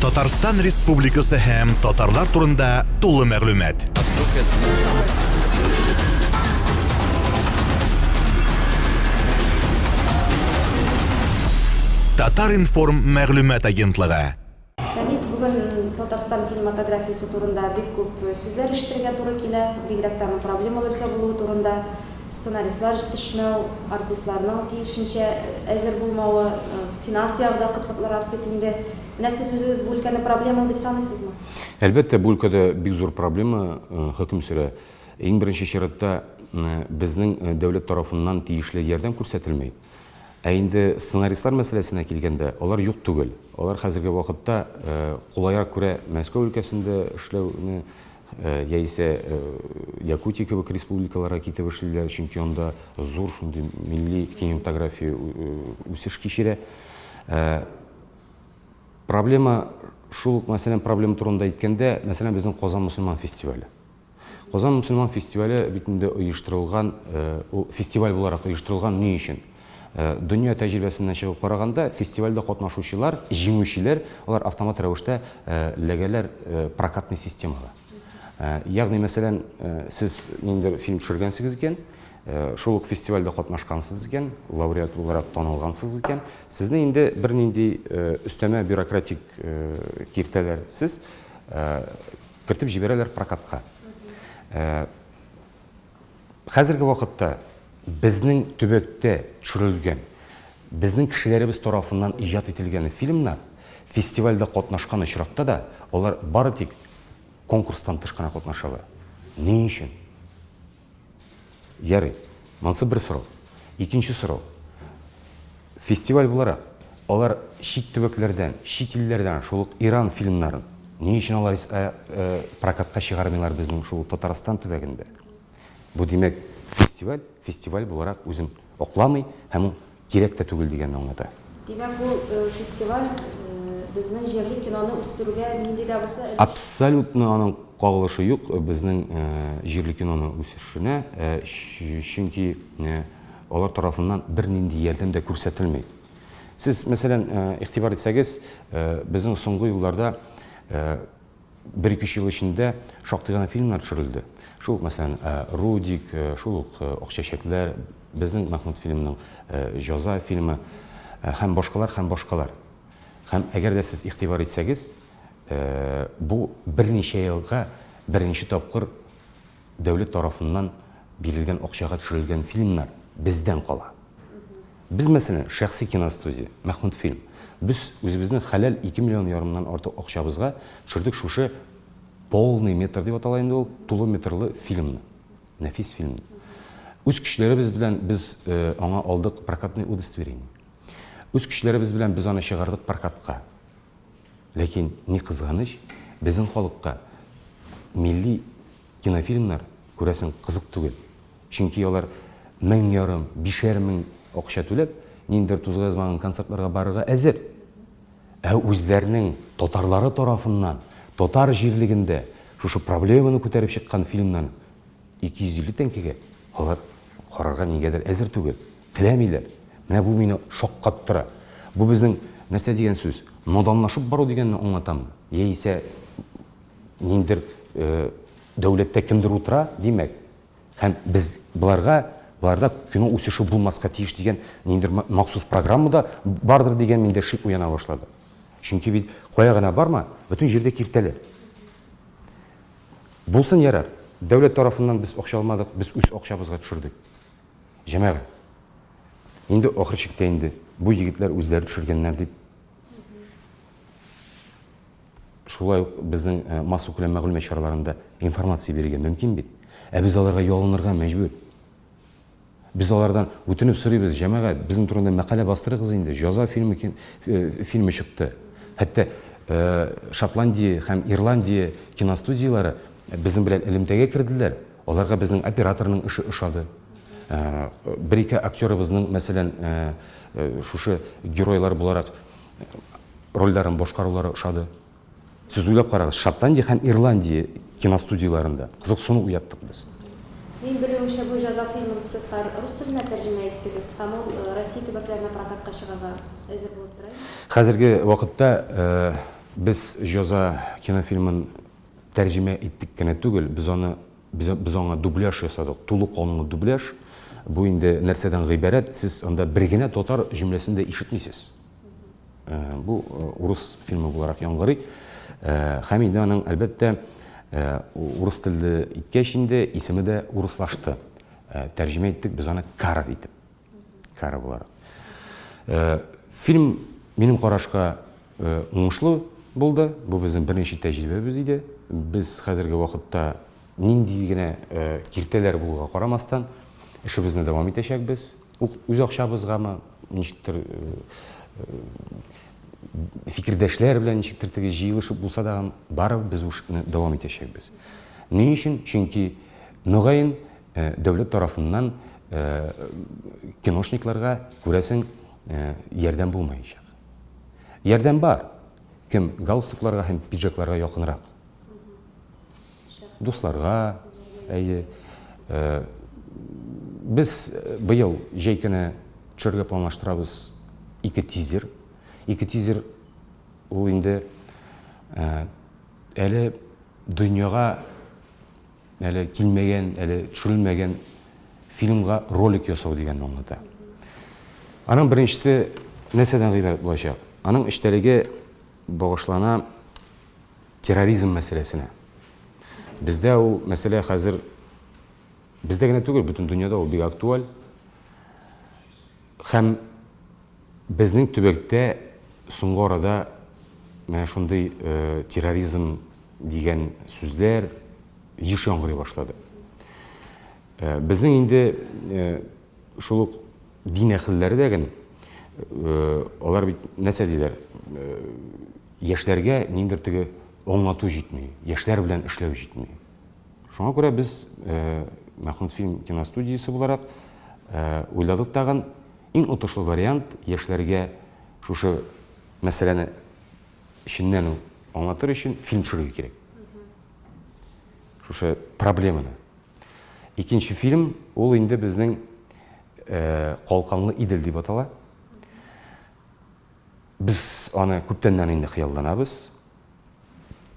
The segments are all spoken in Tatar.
Татарстан Республикасы һәм татарлар турында тулы мәгълүмат. Татар-информ мәгълүмат агентлыгы. Фәнис, бүген Татарстан кинематографиясе турында бик күп сүзләр ишетергә туры килә, бигрәк тә аның проблемалы өлкә булуы турында. Сценаристлар җитешмәү, артистларның тиешенчә әзер булмавы, финанс ягы да кытлыклырак бит инде. Менә сез үзегез бу өлкәне проблемалы дип саныйсызмы? Әлбәттә, бу өлкәдә бик зур проблема хөкем сөрә. Иң беренче чиратта, безнең дәүләт тарафыннан тиешле ярдәм күрсәтелми. Ә инде сценаристлар мәсьәләсенә килгәндә, алар юк түгел. Алар хәзерге вакытта кулайрак күрә Мәскәү өлкәсендә эшләүне, яисә Якутия кебек республикаларга китеп эшлиләр, чөнки анда зур шундый милли кинематография үсеш кичерә. Проблема шул ук, мәсәлән, проблема турында әйткәндә, мәсәлән, безнең Казан мөселман фестивале. Казан мөселман фестивале бит инде оештырылган, ул фестиваль буларак оештырылган ни өчен? Дөнья тәҗрибәсеннән чыгып караганда, фестивальдә катнашучылар, җиңүчеләр, алар автомат рәвештә эләгәләр прокатный системага. Ягъни, мәсәлән, сез ниндидер фильм төшергәнсегез икән, шул ук фестивальдә катнашкансыз икән, лауреат буларак танылгансыз икән, сезне инде бернинди өстәмә бюрократик киртәләрсез кертеп җибәрәләр прокатка. Хәзерге вакытта безнең төбәктә төшерелгән, безнең кешеләребез тарафыннан иҗат ителгән фильмнар фестивальдә катнашкан очракта да алар бары тик конкурстан тыш кына катнашалар. Ни өчен? Ярый, монысы бер сорау. Икенче сорау. Фестиваль буларак, алар чит төбәкләрдән, чит илләрдән, шул ук Иран фильмнарын, ни өчен алар прокатка чыгармыйлар безнең шул Татарстан төбәгендә? Бу, димәк, фестиваль, фестиваль буларак үзен акламый һәм ул кирәк тә түгел дигәнне аңлата. Димәк, бу фестиваль безнең җирле киноны үстерүгә нинди дә булса өлеш. Абсолютно аның кагылышы юк безнең җирле киноның үсешенә, чөнки алар тарафыннан бернинди ярдәм дә күрсәтелми. Сез, мәсәлән, игътибар итсәгез, безнең соңгы елларда бер-ике-өч ел эчендә шактый гына фильмнар төшерелде. Шул ук, мәсәлән, Рудик, шул ук Ак чәчәкләр, безнең Мәхмүт фильмының Җаза фильмы һәм башкалар, һәм башкалар. Һәм әгәр дә сез игътибар итсәгез, бу берничә елга беренче тапкыр дәүләт тарафыннан бирелгән акчага төшерелгән фильмнар бездән кала. Без, мәсәлән, шәхси киностудия, Мәхмүтфильм, без үзебезнең хәләл 2 миллион ярымнан артык акчабызга төшердек шушы полный метр дип атала инде ул, тулы метрлы фильмны, нәфис фильмны. Үз көчләребез белән без аңа алдык прокатный удостоверение. Үз көчләребез белән без аны чыгардык прокатка. Ләкин, ни кызганыч, безнең халыкка милли кинофильмнар, күрәсең, кызык түгел. Чөнки алар 1500, 5000 акча түләп, ниндидер тузга язмаган концертларга барырга әзер. Ә үзләренең татарлары тарафыннан, татар җирлегендә шушы проблеманы күтәреп чыккан фильмнан 250 тәңкәгә алар карарга нигәдер әзер түгел, теләмиләр. Менә бу мине шаккаттыра. Бу безнең нәрсә дигән сүз? Наданлашып бару дигәнне аңлатамы? Яисә ниндидер дәүләттә кемдер утыра, димәк, һәм без боларга, боларда кино үсеше булмаска тиеш дигән ниндидер махсус программа да бардыр дигән миндә шик уяна башлады. Чөнки бит кая гына барма, бөтен җирдә киртәләр. Булсын ярар. Дәүләт тарафыннан без акча алмадык, без үз акчабызга төшердек. Җәмәгать. Инде ахыр чиктә инде бу егетләр үзләре төшергәннәр дип Шулай ук безнең массакүләм мәгълүмат чараларында информация бирергә мөмкин бит. Ә без аларга ялынырга мәҗбүр. Без алардан үтенеп сорыйбыз, җәмәгать, безнең турында мәкалә бастырыгыз инде, Җаза фильмы фильмы чыкты. Хәтта Шотландия һәм Ирландия киностудияләре безнең белән элемтәгә керделәр. Аларга безнең операторның эше ошады. Бер-ике актерыбызның, мәсәлән, шушы геройлар буларак рольләрен башкарулары ошады. Сез уйлап карагыз, Шотландия һәм Ирландия киностудияләрендә кызыксыну уяттык без. Мин белүемчә, бу Җаза фильмын сез хәер рус теленә тәрҗемә иттегез һәм ул Россия төбәкләренә прокатка чыгарга әзер булып тора инде. Хәзерге вакытта Без Җаза кинофильмын тәрҗемә иттек кенә түгел, без аны без, без аңа дубляж ясадык, тулы канлы дубляж. Бу инде нәрсәдән гыйбарәт? Сез анда бер генә татар җөмләсен дә ишетмисез. Э, бу э, урыс фильмы буларак яңгырый. Э, һәм инде аның, әлбәттә, урыс телле иткәч инде исеме дә урыслашты. Тәрҗемә иттек без аны Кара итеп. Кара буларак. Фильм минем карашка уңышлы булды. Бу безнең беренче тәҗрибәбез иде. Без хәзерге вакытта нинди генә киртәләр булуга карамастан, эшебезне дәвам итәчәкбез. Үз акчабызгамы, ничектер фикердәшләр белән ничектер теге җыелышып булса да, барыбер без бу эшне дәвам итәчәкбез. Ни өчен? Чөнки, мөгаен, дәүләт тарафыннан киношникларга, күрәсең, ярдәм булмаячак. Ярдәм бар. Кем галстукларга һәм пиджакларга якынрак. Дусларга, әйе. Без быел җәй көне төшерергә планлаштырабыз ике тизер. Ике тизер ул инде әле дөньяга әле килмәгән, әле төшерелмәгән фильмга ролик ясау дигәнне аңлата. Аның беренчесе нәрсәдән гыйбарәт булачак? Аның эчтәлеге багышлана терроризм мәсьәләсенә. Бездә ул мәсьәлә хәзер бездә генә түгел, бөтен дөньяда ул бик актуаль. Һәм безнең төбәктә соңгы арада менә шундый э, терроризм дигән сүзләр еш яңгырый башлады. Э, безнең инде э, шул ук дин әһелләре дә генә алар бит нәрсә диләр? Яшьләргә ниндидер теге аңлату җитми, яшьләр белән эшләү җитми. Шуңа күрә без Мәхмүт фильм киностудиясе буларак уйладык тагын иң отышлы вариант яшьләргә шушы мәсьәләне эченнән үк аңлатыр өчен фильм төшерергә кирәк. Шушы проблеманы. Икенче фильм ул инде безнең Калканлы Идел дип атала. Без аны күптәннән инде хыялланабыз.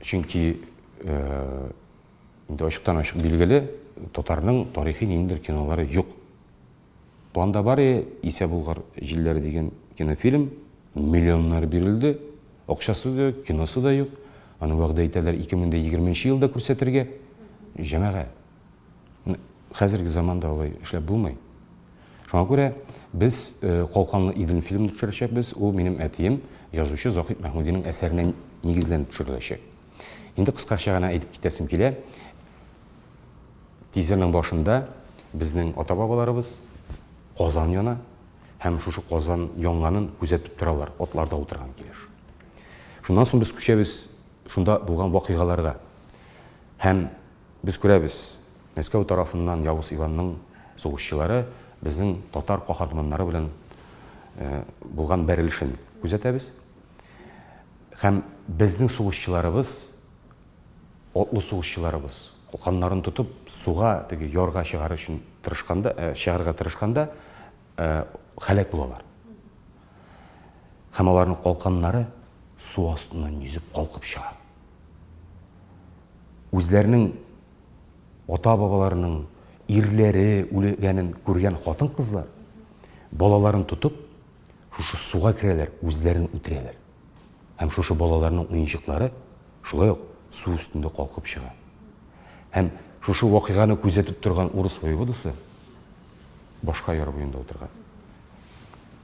Чөнки инде ачыктан-ачык билгеле, татарның тарихи ниндидер кинолары юк. Планда бар е, Исә Болгар җилләре дигән кинофильм, миллионнар бирелде, акчасы да юк, киносы да юк. Аны вәгъдә итәләр 2020 нче елда күрсәтергә. Җәмәгать, хәзерге заманда алай эшләп булмый. Шуңа күрә без Калканлы Идел фильмын төшерәчәкбез. Ул минем әтием, язучы Заһид Мәхмүдинең әсәренә нигезләнеп төшереләчәк. Инде кыскача гына әйтеп китәсем килә. Тизерның башында безнең ата-бабаларыбыз Казан яна һәм шушы Казан янганын күзәтеп торалар, атларда утырган килеш. Шуннан соң без күчәбез шунда булган вакыйгаларга. Һәм без күрәбез, Мәскәү тарафыннан Явыз Иванның сугышчылары безнең татар каһарманнары белән булган бәрелешен күзәтәбез. Һәм безнең сугышчыларыбыз, атлы сугышчыларыбыз, калканнарын тотып, суга, теге ярга чыгар өчен тырышканда, чыгарга тырышканда, һәлак булалар. Һәм аларның калканнары су астыннан йөзеп калкып чыга. Үзләренең ата-бабаларының ирләре үлгәнен күргән хатын-кызлар балаларын тотып, шушы суга керәләр, үзләрен үтерәләр. Һәм шушы балаларның уенчыклары шулай ук су өстендә калкып чыга. Һәм шушы вакыйганы күзәтеп торган урыс воеводасы башка яр буенда утырган.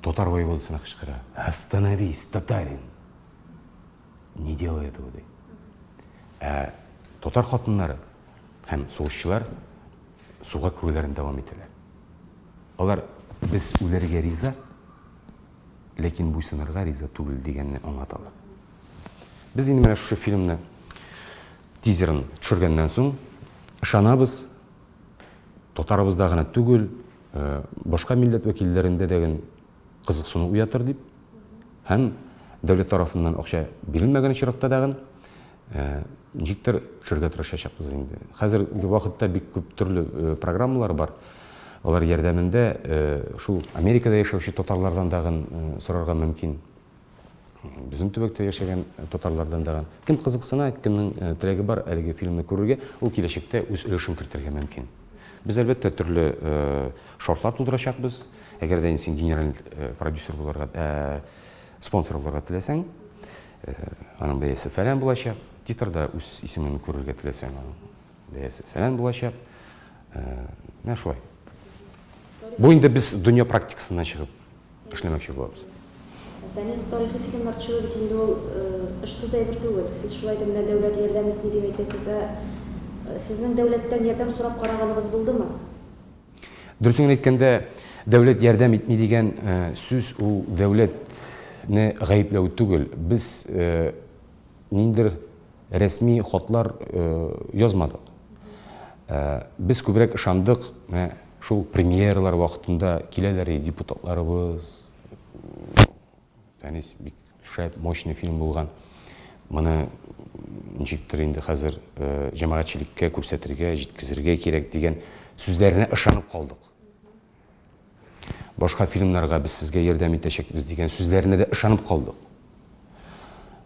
Татар воеводасына кычкыра: "Остановись, татарин! Не делай этого", ди. Ә татар хатыннары һәм сугышчылар суга керүләрен дәвам итәләр. Алар без үләргә риза, ләкин буйсынырга риза түгел дигәнне аңлаталар. Без инде менә шушы фильмны тизерын төшергәннән соң ышанабыз, татарыбызда гына түгел, э, башка милләт вәкилләрендә дә кызыксыну уятыр дип һәм дәүләт тарафыннан акча бирелмәгән очракта дагын э, ничектер төшерергә тырышачакбыз инде. Хәзерге вакытта бик күп төрле э, программалар бар. Алар ярдәмендә э, шул Америкада яшәүче татарлардан дагын сорарга мөмкин. Безнең төбәктә яшәгән татарлардан да. Кем кызыксына, кемнең теләге бар әлеге фильмны күрергә, ул киләчәктә үз өлешен кертергә мөмкин. Без, әлбәттә, төрле шартлар тудырачакбыз. Әгәр дә инде син генераль продюсер булырга, спонсор булырга теләсәң, аның бәясе фәлән булачак. Титрда үз исемеңне күрергә теләсәң, аның бәясе фәлән булачак. Менә шулай. Бу инде без дөнья практикасыннан чыгып эшләмәкче булабыз. Фәнис, тарихи фильмнар төшерү бит инде ул очсыз әйбер түгел. Сез шулай да менә дәүләт ярдәм итми дип әйтәсез. Ә сезнең дәүләттән ярдәм сорап караганыгыз булдымы? Дөресен генә әйткәндә, дәүләт ярдәм итми дигән сүз ул дәүләтне гаепләү түгел. Без ниндидер рәсми хатлар язмадык. Без күбрәк ышандык, менә шул премьералар вакытында киләләр иде депутатларыбыз. Фәнис бик шәп, мощный фильм булган. Моны ничектер инде хәзер җәмәгатьчелеккә күрсәтергә, җиткезергә кирәк дигән сүзләренә ышанып калдык. Башка фильмнарга без сезгә ярдәм итәчәкбез дигән сүзләренә дә ышанып калдык.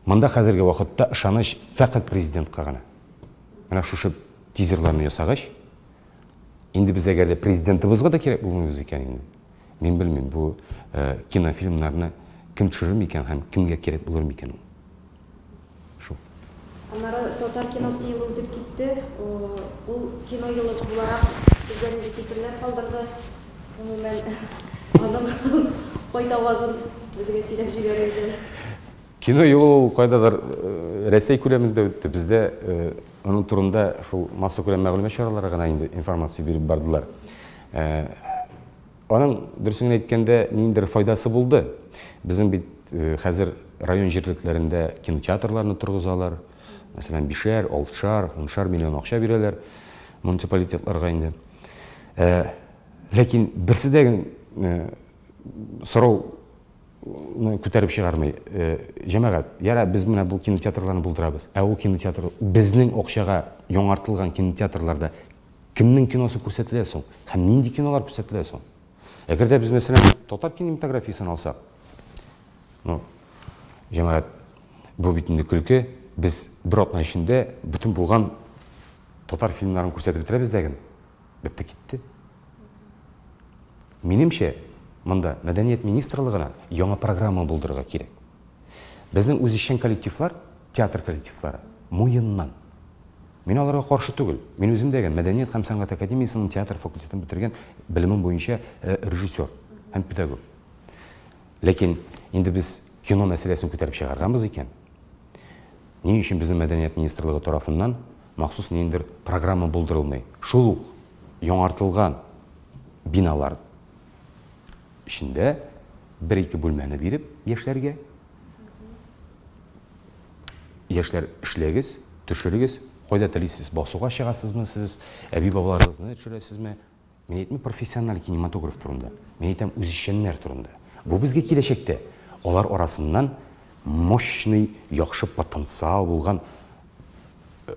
Монда хәзерге вакытта ышаныч фәкать президентка гына. Менә шушы тизерларны ясагач, инде без әгәр дә президентыбызга да кирәк булмыйбыз икән инде. Мин белмим, бу э, кинофильмнарны кем төшерер микән һәм кемгә кирәк булыр микән ул. Шул. Аннары татар киносы елы үтеп китте. Ул кино елы буларак сездә нинди фикерләр калдырды? Гомумән, аның кайтавазын безгә сөйләп җибәрегез әле. Кино елы ул кайдадыр Рәсәй күләмендә үтте. Бездә аның турында шул массакүләм мәгълүмат чаралары гына инде информация биреп бардылар. Аның, дөресен генә әйткәндә, ниндидер файдасы булды. Безнең бит хәзер район җирлекләрендә кинотеатрларны торгызалар. Мәсәлән, бишәр, алтышар, уншар миллион акча бирәләр муниципалитетларга инде. Ләкин берсе дә сорау күтәреп чыгармый. Җәмәгать, яра, без менә бу кинотеатрларны булдырабыз. Ә ул кинотеатр безнең акчага яңартылган кинотеатрларда Кемнең киносы күрсәтелә соң? Һәм нинди кинолар күрсәтелә соң? Әгәр дә без, мәсәлән, татар кинематографиясен алсак, ну, җәмәгать, бу бит инде көлке, без бер атна эчендә бөтен булган татар фильмнарын күрсәтеп бетерәбез дә генә. Бетте китте. Минемчә, монда мәдәният министрлыгына яңа программа булдырырга кирәк. Безнең үзешчән коллективлар, театр коллективлары муеннан Мин аларга каршы түгел. Мин үзем дә Мәдәният һәм сәнгать академиясенең театр факультетын бетергән белемем буенча режиссер һәм педагог. Ләкин инде без кино мәсьәләсен күтәреп чыгарганбыз икән, ни өчен безнең Мәдәният министрлыгы тарафыннан махсус ниндидер программа булдырылмый? Шул ук яңартылган биналар эчендә бер-ике бүлмәне биреп яшьләргә, Яшьләр, эшләгез, төшерегез, кайда телисез, басуга чыгасызмы сез, әби-бабаларыгызны төшерәсезме? Мин әйтмим профессиональ кинематограф турында, мин әйтәм үзешчәннәр турында. Бу безгә киләчәктә алар арасыннан мощный, яхшы потенциал булган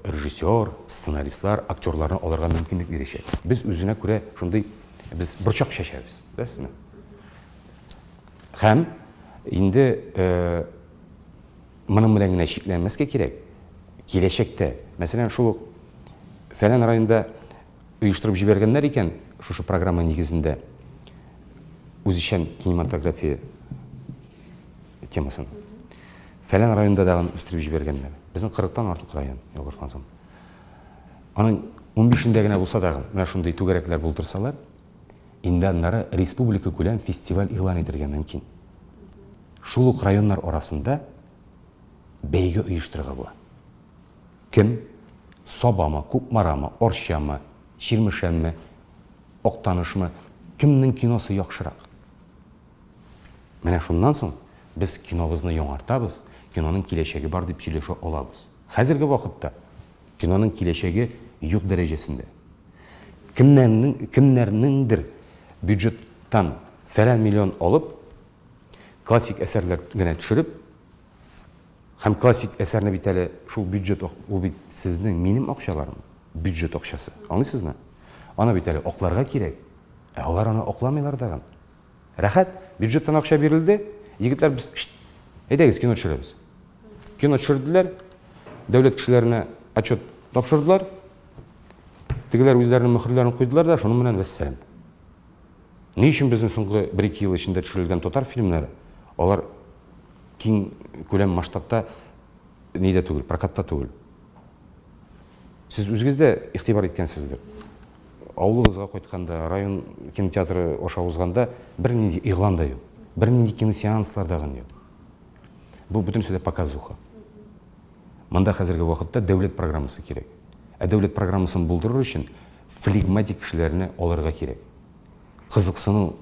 режиссер, сценаристлар, актерларны алырга мөмкинлек бирәчәк. Без үзенә күрә шундый без борчак чәчәбез, беләсезме? Һәм инде Моның белән генә чикләнмәскә кирәк. Киләчәктә, мәсәлән, шул ук фәлән районда оештырып җибәргәннәр икән, шушы программа нигезендә үзешчән кинематография темасын. Фәлән районда да аны үстереп җибәргәннәр. Безнең 40-тан артык район, ялгышмасам. Аның 15-ндә генә булса да, менә шундый түгәрәкләр булдырсалар, инде аннары республика күләм фестиваль игълан итәргә мөмкин. Шул ук районнар арасында бәйге оештырырга була. Кем, Сабамы, Кукмарамы, Арчамы, Чирмешәнме, Актанышмы, кемнең киносы яхшырак? Менә шуннан соң без кинобызны яңартабыз, киноның киләчәге бар дип сөйләшә алабыз. Хәзерге вакытта киноның киләчәге юк дәрәҗәсендә. Кемнәрнең, кемнәрнеңдер бюджеттан фәлән миллион алып, классик әсәрләр генә төшереп, һәм классик әсәрне бит әле шул бюджет, ул бит сезнең, минем акчаларым, бюджет акчасы. Аңлыйсызмы? Аны бит әле акларга кирәк. Ә алар аны акламыйлар тагын. Рәхәт, бюджеттан акча бирелде, егетләр без. Әйдәгез, кино төшерәбез. Кино төшерделәр, дәүләт кешеләренә отчет тапшырдылар. Тегеләр үзләренең мөхерләрен куйдылар да, шуның белән вәссәлам. Ни өчен безнең соңгы бер-ике ел эчендә төшерелгән татар фильмнары, алар киң күләм масштабта нидә түгел, прокатта түгел. Сез үзегез дә игътибар иткәнсездер. Авылыгызга кайтканда, район кинотеатры аша узганда бернинди игълан да юк. Бернинди киносеанслар да юк. Бу бөтенесе дә показуха. Монда хәзерге вакытта дәүләт программасы кирәк. Ә дәүләт программасын булдырыр өчен флегматик кешеләрне алырга кирәк. Кызыксыну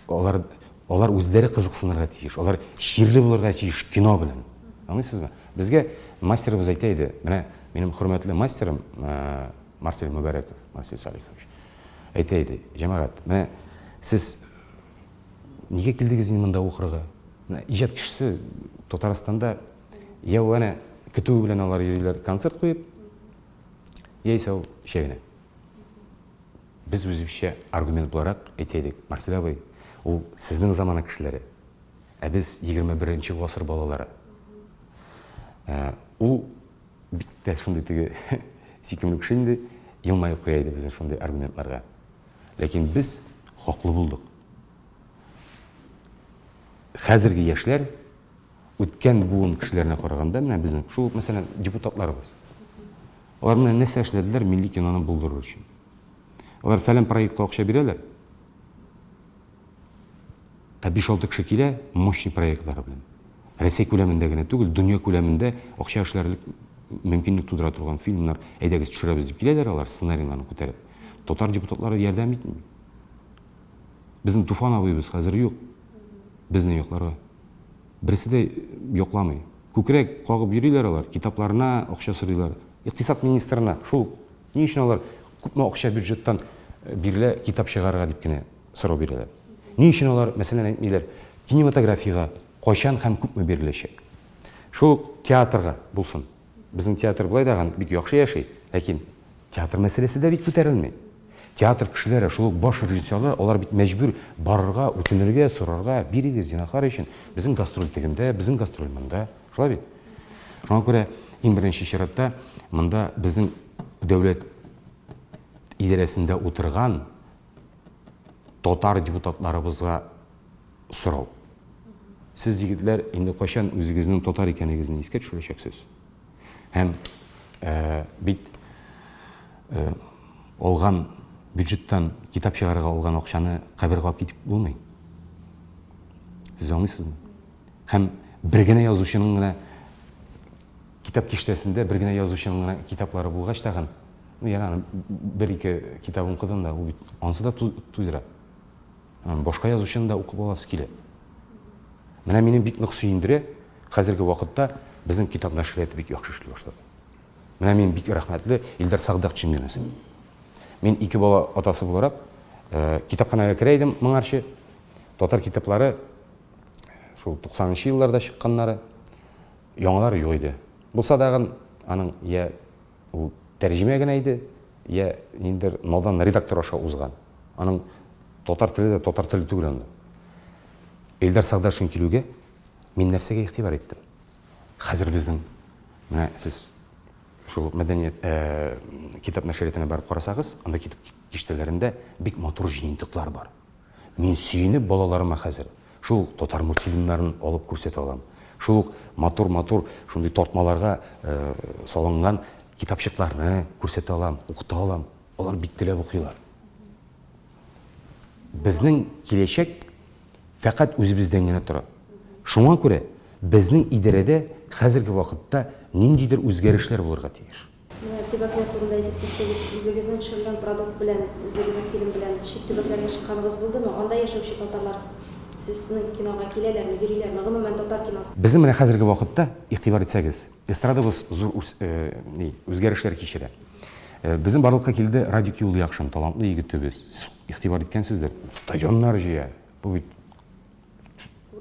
алар алар үзләре кызыксынырга тиеш. Алар чирле булырга тиеш кино белән. Аңлыйсызмы? Безгә мастерыбыз әйтә иде, менә минем хөрмәтле мастерым э, Марсель Мөбәрәков, Марсель Салихович әйтә иде, җәмәгать, менә сез нигә килдегез инде монда укырга? Менә иҗат кешесе Татарстанда я ул әнә көтүе белән алар йөриләр концерт куеп, яисә ул эчә генә. Без үзебезчә аргумент буларак әйтә идек, Марсель абый, ул сезнең замана кешеләре, ә без 21 гасыр балалары. Ә, ул бик тә шундый теге сөйкемле кеше инде, елмаеп куя иде безнең шундый аргументларга. Ләкин без хаклы булдык. Хәзерге яшьләр үткән буын кешеләренә караганда, менә безнең шул ук, мәсәлән, депутатларыбыз. Алар менә нәрсә эшләделәр милли киноны булдырыр өчен? Алар фәлән проектка акча бирәләр. Ә 5-6 кеше килә мощный проектлары белән. Рәсәй күләмендә генә түгел, дөнья күләмендә акча эшләрлек мөмкинлек тудыра торган фильмнар, әйдәгез төшерәбез дип киләләр алар, сценарийларын күтәреп. Татар депутатлары ярдәм итми. Безнең Туфан абыебыз хәзер юк. Безне якларга. Берсе дә йокламый. Күкрәк кагып йөриләр алар, китапларына акча сорыйлар. Икътисад министрына шул ни өчен алар күпме акча бюджеттан э, бирелә китап чыгарырга дип кенә сорау бирәләр. Ни өчен алар, мәсәлән, әйтмиләр, кинематографиягә кайчан һәм күпме биреләчәк? Шул ук театрга булсын. Безнең театр болай да бик яхшы яши, ләкин театр мәсьәләсе дә бит күтәрелми. Театр кешеләре, шул ук баш режиссерлар, алар бит мәҗбүр барырга, үтенергә, сорарга, бирегез, зинһар өчен. Безнең гастроль тегендә, безнең гастроль монда. Шулай бит? Шуңа күрә иң беренче чиратта монда безнең дәүләт идарәсендә утырган татар депутатларыбызга сорау. Сез, егетләр, инде кайчан үзегезнең татар икәнегезне искә төшерәчәксез? Һәм э, бит э, алган бюджеттан китап чыгарырга алган акчаны кабергә алып китеп булмый. Сез аңлыйсызмы? Һәм бер генә язучының гына китап киштәсендә бер генә язучының гына китаплары булгач тагын, ну, ярар, бер-ике китабын укыдым да, ул бит ансы да туйдыра. Башка язучының да укып аласы килә. Менә мине бик нык сөендерә, хәзерге вакытта безнең китап нәшрияты бик яхшы эшли башлады. Менә мин бик рәхмәтле Илдар Сәгъдәтшинга мәсәлән. Мин ике бала атасы буларак, э, китапханәгә керә идем моңарчы. Татар китаплары шул 90 елларда чыкканнары, яңалары юк иде. Булса дагын аның я ул тәрҗемә генә иде, я ниндидер надан редактор аша узган. Аның татар теле дә татар теле түгел анда. Илдар Сәгъдәшин килүгә мин нәрсәгә игътибар иттем? Хәзер безнең менә сез шул мәдәният э, китап нәшриятына барып карасагыз, анда китап киштәләрендә бик матур җыентыклар бар. Мин сөенеп балаларыма хәзер шул ук татар мультфильмнарын алып күрсәтә алам. Шул ук матур-матур шундый тартмаларга э, салынган китапчыкларны күрсәтә алам, укыта алам. Алар бик теләп укыйлар. Безнең киләчәк фәкать үзебездән генә тора. Шуңа күрә безнең идарәдә хәзерге вакытта ниндидер үзгәрешләр булырга тиеш. Менә төбәкләр турында әйтеп киттегез. Үзегезнең төшергән продукт белән, үзегезнең фильм белән чит төбәкләргә чыкканыгыз булдымы? Анда яшәүче татарлар сезнең кинога киләләрме, йөриләрме? Гомумән, татар киносы. Безнең менә хәзерге вакытта, игътибар итсәгез, эстрадабыз зур үс, ни, үзгәрешләр кичерә. Безнең барлыкка килде Радик Юлъякшин, талантлы егетебез. Сез игътибар иткәнсездер, стадионнар җыя. Бу бит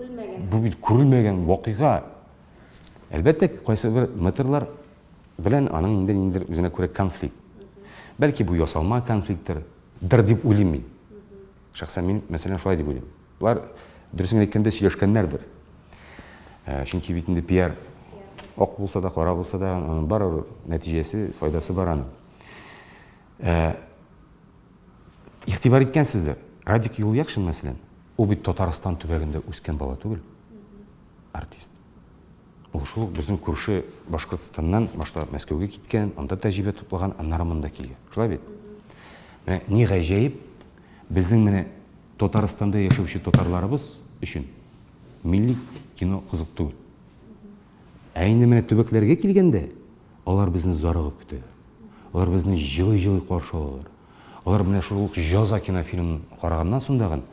Күрелмәгән. Бу бит күрелмәгән вакыйга. Әлбәттә, кайсы бер метрлар белән аның инде ниндидер үзенә күрә конфликт. Бәлки бу ясалма конфликттыр, дыр дип уйлыйм мин. Шәхсән мин, мәсәлән, шулай дип уйлыйм. Болар, дөресен генә әйткәндә, сөйләшкәннәрдер. Чөнки бит инде пиар ак булса да, кара булса да, аның барыбер нәтиҗәсе, файдасы бар аның. Игътибар иткәнсездер, Радик Юлъякшин, мәсәлән, ул бит Татарстан төбәгендә үскән бала түгел, артист. Ул шул ук безнең күрше Башкортстаннан башта Мәскәүгә киткән, анда тәҗрибә туплаган, аннары монда килгән. Шулай бит? Менә ни гаҗәеп, безнең менә Татарстанда яшәүче татарларыбыз өчен милли кино кызык түгел. Ә инде менә төбәкләргә килгәндә, алар безне зарыгып көтәләр. Алар безне җылый-җылый каршы алалар. Алар менә шул ук Җаза кинофильмын караганнан соң дагын,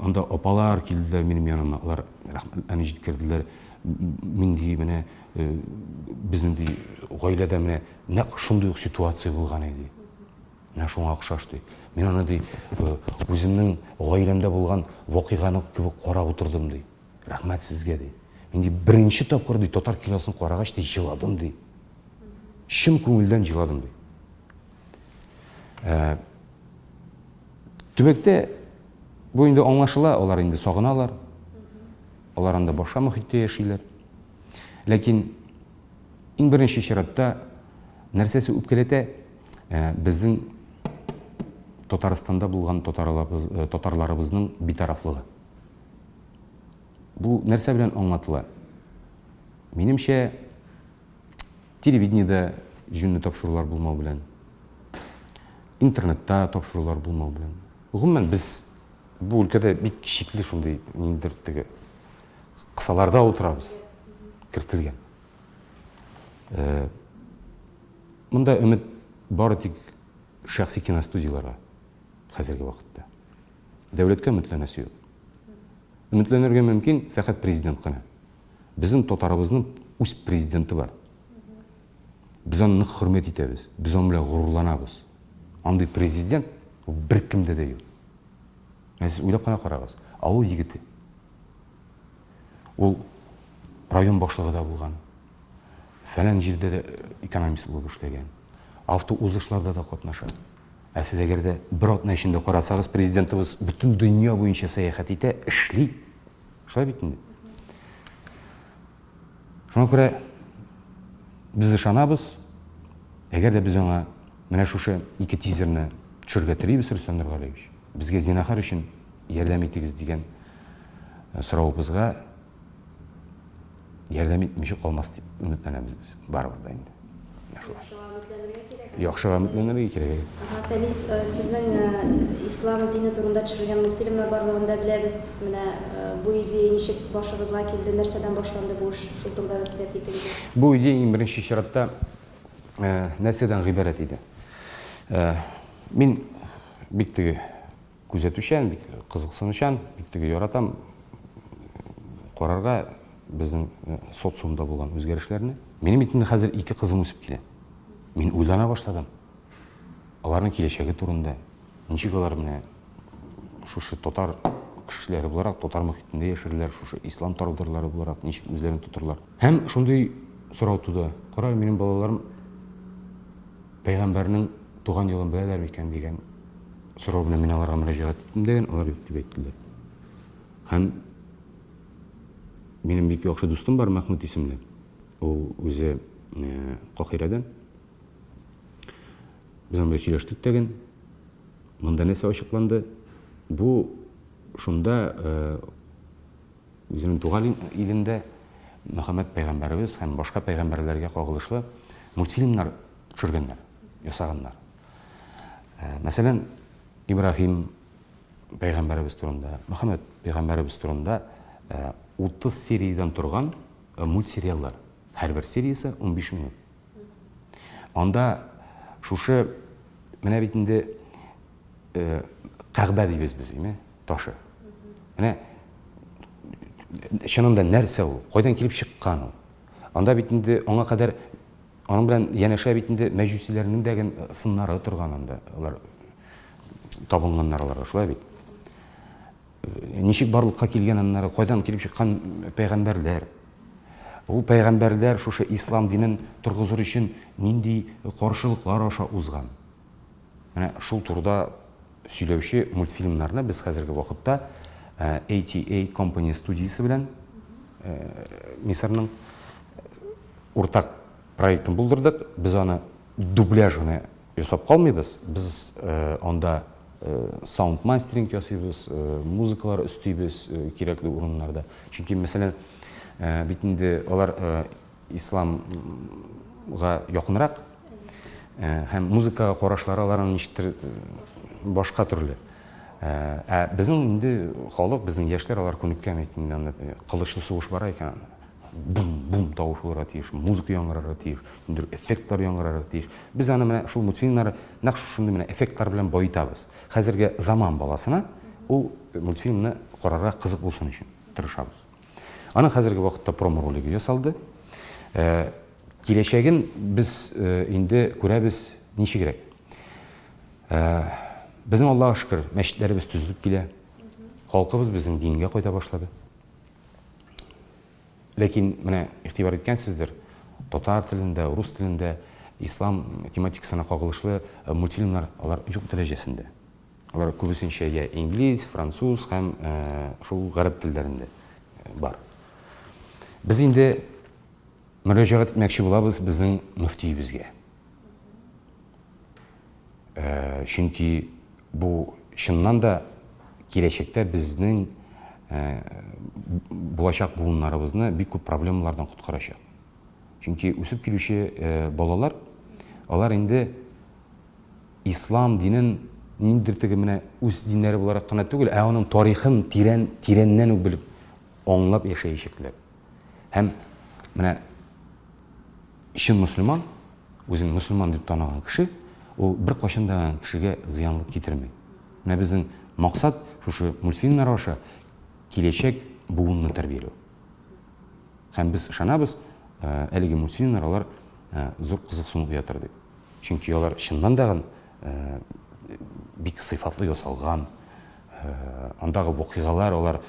анда апалар килделәр минем яныма, алар рәхмәтләрен җиткерделәр. Мин ди менә э, безнең ди гаиләдә менә нәкъ шундый ук ситуация булган иде. Менә шуңа охшаш ди. Мин аны ди э, үземнең гаиләмдә булган вакыйганы кебек карап утырдым ди. Рәхмәт сезгә ди. Мин ди беренче тапкыр ди татар киносын карагач ди җыладым ди. Чын күңелдән җыладым ди. Ә, төбәктә бу инде аңлашыла, алар инде сагыналар. Алар анда башка мохиттә яшиләр. Ләкин иң беренче чиратта нәрсәсе үпкәләтә, ә, безнең Татарстанда булган татарларыбыз, татарларыбызның битарафлыгы. Бу нәрсә белән аңлатыла? Минемчә, Телевидениедә җүнле тапшырулар булмау белән, интернетта тапшырулар булмау белән. Гомумән, без бу өлкәдә бик шикле шундый ниндидер теге кысаларда утырабыз, кертелгән. Э, монда өмет бары тик шәхси киностудияләргә хәзерге вакытта. Дәүләткә өметләнәсе юк. Өметләнергә мөмкин фәкать президент кына. Безнең татарыбызның үз президенты бар. Без аны нык хөрмәт итәбез, без аның белән горурланабыз. Андый президент беркемдә дә юк. Ә сез уйлап кына карагыз, авыл егете. Ул район башлыгы да булган, фәлән җирдә дә экономист булып эшләгән, автоузышларда да катнаша. Ә сез әгәр дә бер атна эчендә карасагыз, президентыбыз бөтен дөнья буенча сәяхәт итә, эшли. Шулай бит инде. Шуңа күрә без ышанабыз, әгәр дә без аңа менә шушы ике тизерны төшерергә телибез, Рөстәм Нургалиевич, безгә зинахар өчен ярдәм итегез дигән э, соравыбызга ярдәм итмичә калмас дип өметләнәбез без барыбер дә инде. Яхшыга өметләнергә кирәк. Яхшыга өметләнергә кирәк. Ага, Фәнис, э, сезнең э, ислам дине турында төшергән мультфильмнар барлыгын да беләбез. Менә э, бу идея ничек башыгызга килде, нәрсәдән башланды бу эш? Шул турында да сөйләп китегез. Бу идея иң беренче чиратта нәрсәдән гыйбарәт иде? Мин бик теге күзәтүчән, бик кызыксынучан, бик теге яратам карарга безнең э, социумда булган үзгәрешләрне. Минем бит инде хәзер ике кызым үсеп килә. Мин уйлана башладым. Аларның киләчәге турында. Ничек алар менә шушы татар кешеләре буларак, татар мохитендә яшәрләр, шушы ислам тарафдарлары буларак ничек үзләрен тотырлар. Һәм шундый сорау туды. Кара, минем балаларым пәйгамбәрнең туган елын беләләр микән дигән сорау белән мин аларга мөрәҗәгать иттем дәген, алар юк дип әйттеләр. Һәм минем бик яхшы дустым бар, Мәхмүт исемле. Ул үзе э, Кахирәдән. Без аның белән сөйләштек тәген. Монда нәрсә ачыкланды? Бу шунда э, үзенең туган илендә Мөхәммәд пәйгамбәребез һәм башка пәйгамбәрләргә кагылышлы мультфильмнар төшергәннәр, ясаганнар. Э, мәсәлән, Ибраһим пәйгамбәребез турында, Мөхәммәд пәйгамбәребез турында 30 э, сериядән торган э, мультсериаллар. Һәрбер сериясе 15 минут. Анда шушы менә бит инде Кәгъбә дибез без, име? Ташы. Менә чынында нәрсә ул? Кайдан килеп чыккан ул? Анда бит инде аңа кадәр Аның белән янәшә бит инде мәҗүсиләрнең дә ген сыннары торган анда. Алар табынганнар аларга, шулай бит. Ничек барлыкка килгән аннары, кайдан килеп чыккан пәйгамбәрләр? Ул пәйгамбәрләр шушы ислам динен торгызыр өчен нинди каршылыклар аша узган? Менә шул турыда сөйләүче мультфильмнарны без хәзерге вакытта ATA Company студиясе белән. Мисырның уртак проектын булдырдык. Без аны дубляж гына ясап калмыйбыз. Без анда саунд-мастеринг ясыйбыз, музыкалар өстибез кирәкле урыннарда. Чөнки, мәсәлән, бит инде алар исламга якынрак һәм музыкага карашлары аларның ничектер башка төрле. Ә безнең инде халык, безнең яшьләр алар күнеккән бит инде анда кылычлы сугыш бара икән, бум-бум тавыш булырга тиеш, музыка яңгырарга тиеш, ниндидер эффектлар яңгырарга тиеш. Без аны менә шул мультфильмнары нәкъ шушындый менә эффектлар белән баетабыз. Хәзерге заман баласына ул мультфильмны карарга кызык булсын өчен тырышабыз. Аның хәзерге вакытта промо-ролигы ясалды. Киләчәген без инде күрәбез ничегрәк. Безнең Аллага шөкер, мәчетләребез төзелеп килә. Халкыбыз безнең дингә кайта башлады. Ләкин менә игътибар иткәнсездер, татар телендә, рус телендә ислам тематикасына кагылышлы мультфильмнар алар юк дәрәҗәсендә. Алар күбесенчә я инглиз, француз һәм шул гарәп телләрендә бар. Без инде мөрәҗәгать итмәкче булабыз безнең мөфтиебезгә. Чөнки бу чыннан да киләчәктә безнең булачак буыннарыбызны бик күп проблемалардан коткарачак. Чөнки үсеп килүче балалар, алар инде ислам динен ниндидер теге менә үз диннәре буларак кына түгел, ә аның тарихын тирән, тирәннән үк белеп, аңлап яшәячәкләр. Һәм менә чын мөселман, үзен мөселман дип таныган кеше, ул беркайчан да кешегә зыянлык китерми. Менә безнең максат шушы мультфильмнар аша киләчәк буынны тәрбияләү. Һәм без ышанабыз, әлеге мультфильмнар алар зур кызыксыну уятыр дип. Чөнки алар чыннан да бик сыйфатлы ясалган. Андагы вакыйгалар алар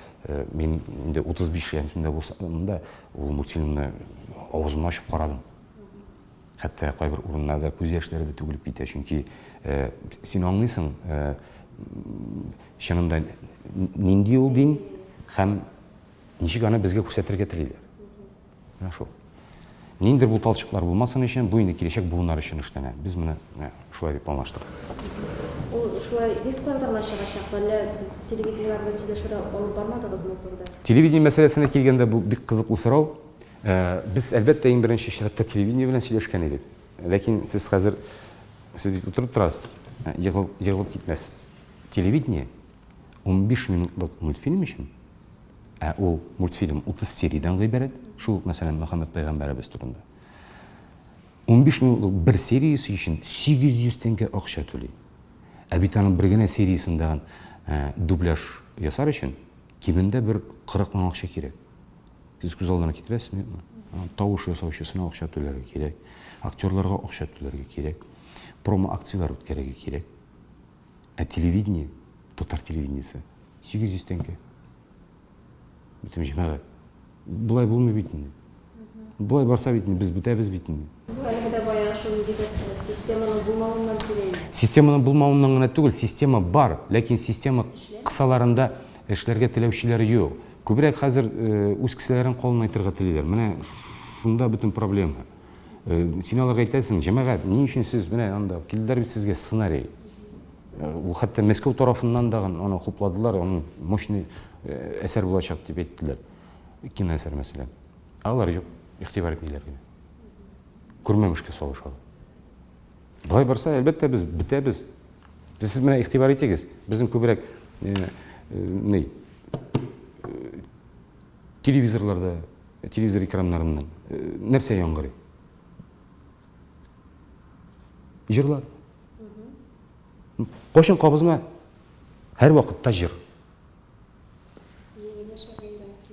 мин инде 35 яшемдә булсам да, ул мультфильмны авызымны ачып карадым. Хәтта кайбер урыннарда күз яшьләре дә түгелеп китә, чөнки син аңлыйсың, чынында нинди ул дин һәм ничек аны безгә күрсәтергә телиләр. Менә шул. Ниндидер буталчыклар булмасын өчен, бу инде киләчәк буыннар өчен эшләнә. Без моны менә шулай дип планлаштырдык. Ул шулай дискларда гына чыгачакмы, әллә телевидениеләр белән сөйләшүләр алып бармадыгызмы ул турыда? Телевидение мәсьәләсенә килгәндә, бу бик кызыклы сорау. Без, әлбәттә, иң беренче чиратта телевидение белән сөйләшкән идек. Ләкин сез хәзер, сез бит утырып торасыз, егылып китмәссез. Телевидение 15 минутлык мультфильм өчен, ә ул мультфильм 30 сериядән гыйбарәт, шул ук, мәсәлән, Мөхәммәд пәйгамбәребез турында. 15 минутлык бер сериясе өчен 800 тәңкә акча түли. Ә бит аның бер генә сериясендә дубляж ясар өчен кимендә бер 40 мең акча кирәк. Сез күз алдына китерәсезме, юкмы? Тавыш ясаучысына акча түләргә кирәк, актерларга акча түләргә кирәк, промо-акцияләр үткәрергә кирәк. Ә телевидение, татар телевидениесе 800 тәңкә. Бөтен җәмәгать. Болай булмый бит инде. Болай барса бит инде без бетәбез бит инде. Бу әлеге дә баягы шул ниндидер системаның булмавыннан килә инде. Системаның булмавыннан гына түгел, система бар, ләкин система кысаларында эшләргә теләүчеләр юк. Күбрәк хәзер үз кесәләрен калынайтырга телиләр. Менә шунда бөтен проблема. Син аларга әйтәсең, җәмәгать, ни өчен сез менә анда килделәр бит сезгә сценарий. Ул хәтта Мәскәү тарафыннан да аны хупладылар, аның мощный әсәр булачак дип әйттеләр. Киноәсәр мәсәлән. Ә алар юк, игътибар итмиләр генә. Күрмәмешкә салышалар. Болай барса, әлбәттә, без бетәбез. Сез менә игътибар итегез, безнең күбрәк ни телевизорларда, телевизор экраннарыннан нәрсә яңгырый? Җырлар. Кайчан кабызма, һәр вакытта җыр.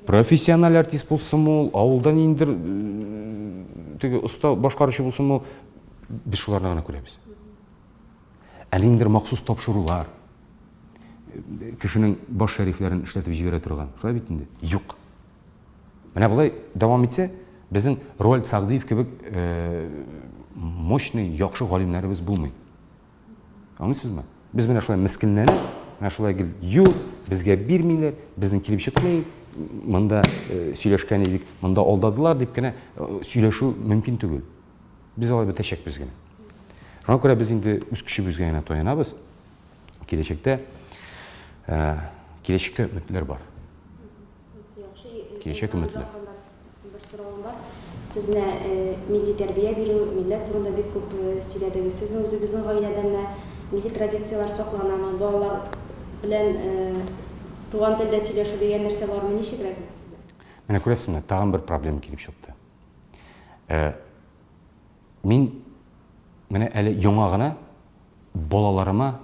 Профессиональ артист булсынмы ул, авылда ниндидер теге оста башкаручы булсынмы ул, без шуларны гына күрәбез. Ә ниндидер махсус тапшырулар, кешенең баш шәрифләрен эшләтеп җибәрә торган, шулай бит инде? Юк. Менә болай дәвам итсә, безнең Роальд Сагдиев кебек мощный, яхшы галимнәребез булмый. Аңлыйсызмы? Без менә шулай мескенләнеп, менә шулай гел юк, безгә бирмиләр, безнең килеп чыкмый. монда сөйләшкән идек, монда алдадылар дип кенә сөйләшү мөмкин түгел. Без алай бетәчәкбез генә. Шуңа күрә без инде үз көчебезгә генә таянабыз. Киләчәктә киләчәккә өметләр бар. Киләчәк өметле. Бер соравым бар. Сез менә милли тәрбия бирү, милләт турында бик күп сөйләдегез. Сезнең үзегезнең гаиләдә менә милли традицияләр сакланамы? Балалар белән туган телдә сөйләшү дигән нәрсә бармы? Ничегрәк сездә? Менә күрәсезме, тагын бер проблема килеп чыкты. Мин менә әле яңа гына балаларыма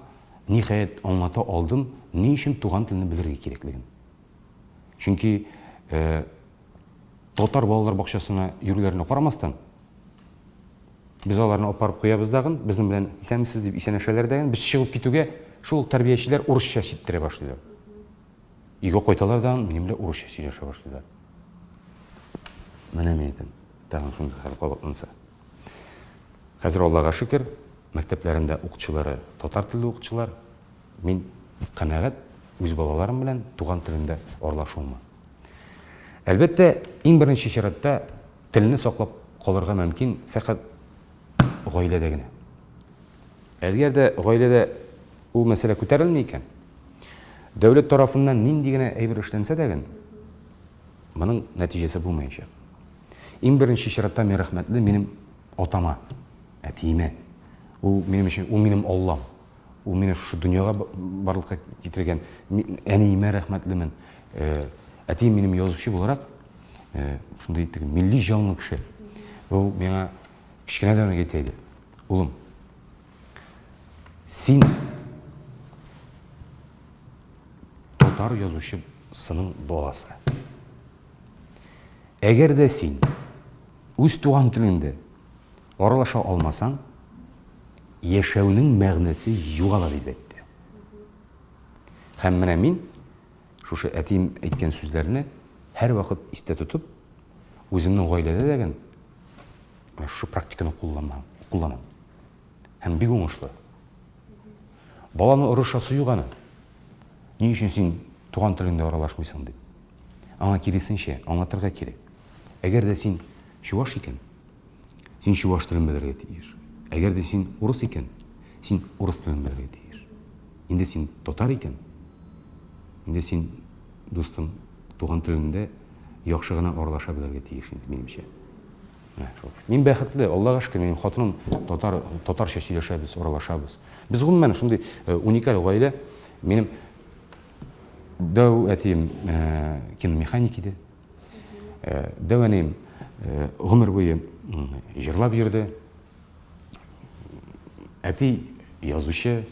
ниһаять аңлата алдым, ни өчен туган телне белергә кирәклеген. Чөнки татар балалар бакчасына йөрүләренә карамастан, без аларны апарып куябыз дагын, безнең белән исәнмесез дип исәнләшәләр дәген, без чыгып китүгә шул ук тәрбиячеләр урысча сиптерә башлыйлар. Өйгә кайталар дагын, минем белән урысча сөйләшә башлыйлар. Менә мин әйтәм, тагын шундый хәл кабатланса. Хәзер Аллага шөкер, мәктәпләрендә укытучылары татар телле укытучылар. Мин канәгать үз балаларым белән туган телемдә аралашуыма. Әлбәттә, иң беренче чиратта телне саклап калырга мөмкин фәкать гаиләдә генә. Әгәр дә гаиләдә ул мәсьәлә күтәрелми икән, дәүләт тарафыннан нинди генә әйбер эшләнсә дә ген, моның нәтиҗәсе булмаячак. Иң беренче чиратта мин рәхмәтле минем атама, әтиемә. Ул минем өчен, ул минем Аллам. Ул мине шушы дөньяга барлыкка китергән. Әниемә рәхмәтлемен. Әтием минем язучы буларак, шундый теге милли җанлы кеше. Ул миңа кечкенәдән үк әйтә иде. Улым, син татар язучысының баласы. Әгәр дә син үз туган телеңдә аралаша алмасаң, яшәүнең мәгънәсе югала дип әйтте. Һәм менә мин шушы әтием әйткән сүзләрне һәрвакыт истә тотып, үземнең гаиләдә дә менә шушы практиканы кулланам, кулланам. Һәм бик уңышлы. Баланы орышасы юк аны. Ни өчен син туган телеңдә аралашмыйсың дип. Аңа киресенчә, аңлатырга кирәк. Әгәр дә син чуваш икән, син чуваш телен белергә тиеш. Әгәр дә син урыс икән, син урыс телен белергә тиеш. Инде син татар икән, инде син, дустым, туган телеңдә яхшы гына аралаша белергә тиеш инде, минемчә. Менә шул. Мин бәхетле, Аллага шөкер, минем хатыным татар, татарча сөйләшәбез, аралашабыз. Без гомумән шундый э, уникаль гаилә. Минем Дәү әтием киномеханик иде. Дәү әнием гомер буе җырлап йөрде. Әти язучы.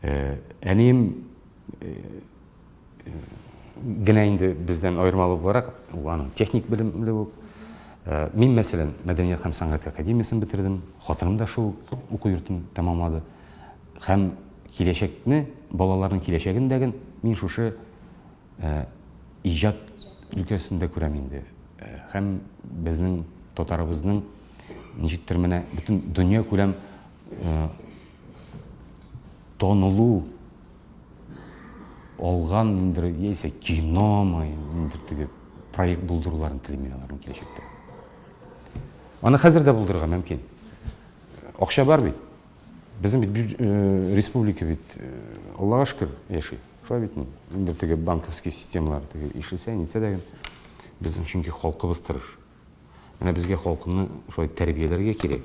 Әнием генә инде бездән аермалы буларак, ул аның техник белемле үк. Мин, мәсәлән, мәдәният һәм сәнгать академиясен бетердем. Хатыным да шул уку йортын тәмамлады. Һәм киләчәкне, балаларның киләчәген дә мин шушы иҗат өлкәсендә күрәм инде. Һәм безнең татарыбызның ничектер менә бөтен дөнья күләм танылу алган ниндидер яисә киномы, ниндидер теге проект булдыруларын телим мин аларның киләчәктә. Аны хәзер дә булдырырга мөмкин. Акча бар бит. Безнең бит республика бит Аллага шөкер яши. Шулай бит инде теге банковский системалар теге ишелсә, нитсә дә безнең чөнки халкыбыз тырыш. Менә безгә халкны шулай тәрбияләргә кирәк.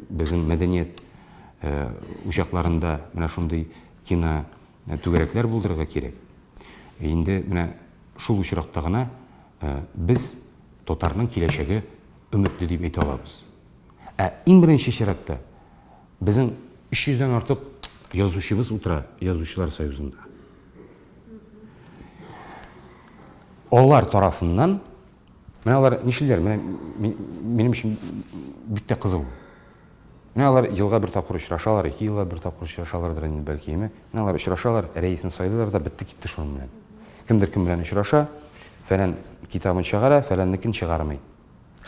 Безнең мәдәният учакларында менә шундый кино түгәрәкләр булдырырга кирәк. Инде менә шул очракта гына без татарның киләчәге өметле дип әйтә алабыз. Ә иң беренче чиратта безнең 300 дән артык язучыбыз утыра Язучылар союзында. Алар тарафыннан менә алар нишлиләр? Менә минем өчен бик тә кызык. Менә алар елга бер тапкыр очрашалар, ике елга бер тапкыр очрашалардыр инде бәлки, әйме? Менә алар очрашалар, рәисен сайлыйлар да бетте китте шуның белән. Кемдер кем белән очраша, фәлән китабын чыгара, фәләннекен чыгармый.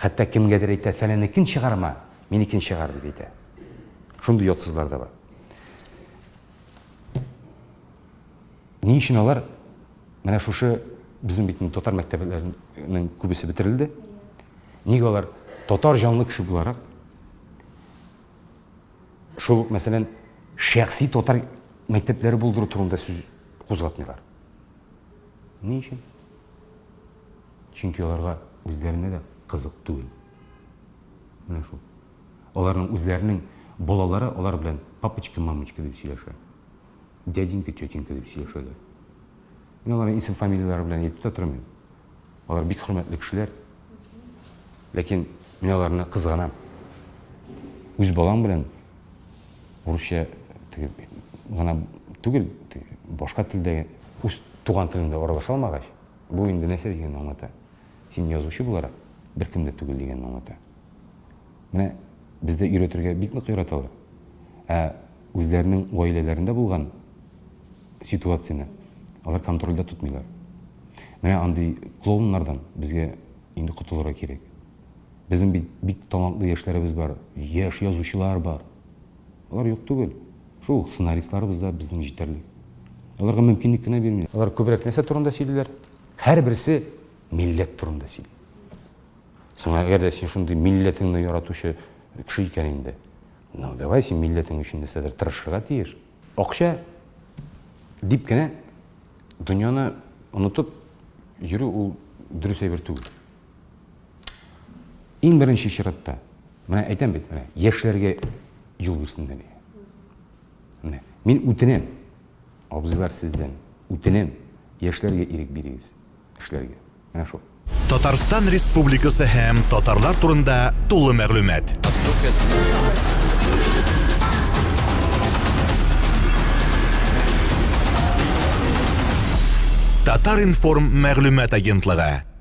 Хәтта кемгәдер әйтә, фәләнекен чыгарма, минекен чыгар, дип әйтә. Шундый оятсызлар да бар. Ни өчен алар Менә шушы безнең бит инде татар мәктәпләренең күбесе бетерелде. Нигә алар татар җанлы кеше буларак шул ук, мәсәлән, шәхси татар мәктәпләре булдыру турында сүз кузгатмыйлар? Ни өчен? Чөнки аларга үзләренә дә кызык түгел. Менә шул. Аларның үзләренең балалары алар белән папочка, мамочка дип сөйләшә. Дяденька, тетенька дип сөйләшәләр. Мин аларның исем-фамилияләре белән әйтеп тә тормыйм. Алар бик хөрмәтле кешеләр. Ләкин мин аларны кызганам. Үз балаң белән урысча теге гына түгел, теге башка телдә үз туган телеңдә аралаша алмагач, бу инде нәрсә дигәнне аңлата? Син язучы буларак беркем дә түгел дигәнне аңлата. Менә бездә өйрәтергә бик нык яраталар. Ә үзләренең гаиләләрендә булган ситуацияне алар контрольдә тотмыйлар. Менә андый клоуннардан безгә инде котылырга кирәк. Безнең бит бик талантлы яшьләребез бар, яшь язучылар бар. Алар юк түгел. Шул ук сценаристларыбыз да безнең җитәрлек. Аларга мөмкинлек кенә бирмиләр. Алар күбрәк нәрсә турында сөйлиләр? Һәрберсе милләт турында сөйли. Соң әгәр дә син шундый милләтеңне яратучы кеше икән инде, ну давай син милләтең өчен нәрсәдер тырышырга тиеш. Акча дип кенә дөньяны онытып йөрү ул дөрес әйбер түгел. Иң беренче чиратта, менә әйтәм бит, менә яшьләргә юл бирсеннәр. Менә мин үтенәм, абзыйлар сездән, үтенәм, яшьләргә ирек бирегез эшләргә. Менә шул. Татарстан Республикасы һәм татарлар турында тулы мәгълүмат. Татар-информ мәгълүмат агентлыгы.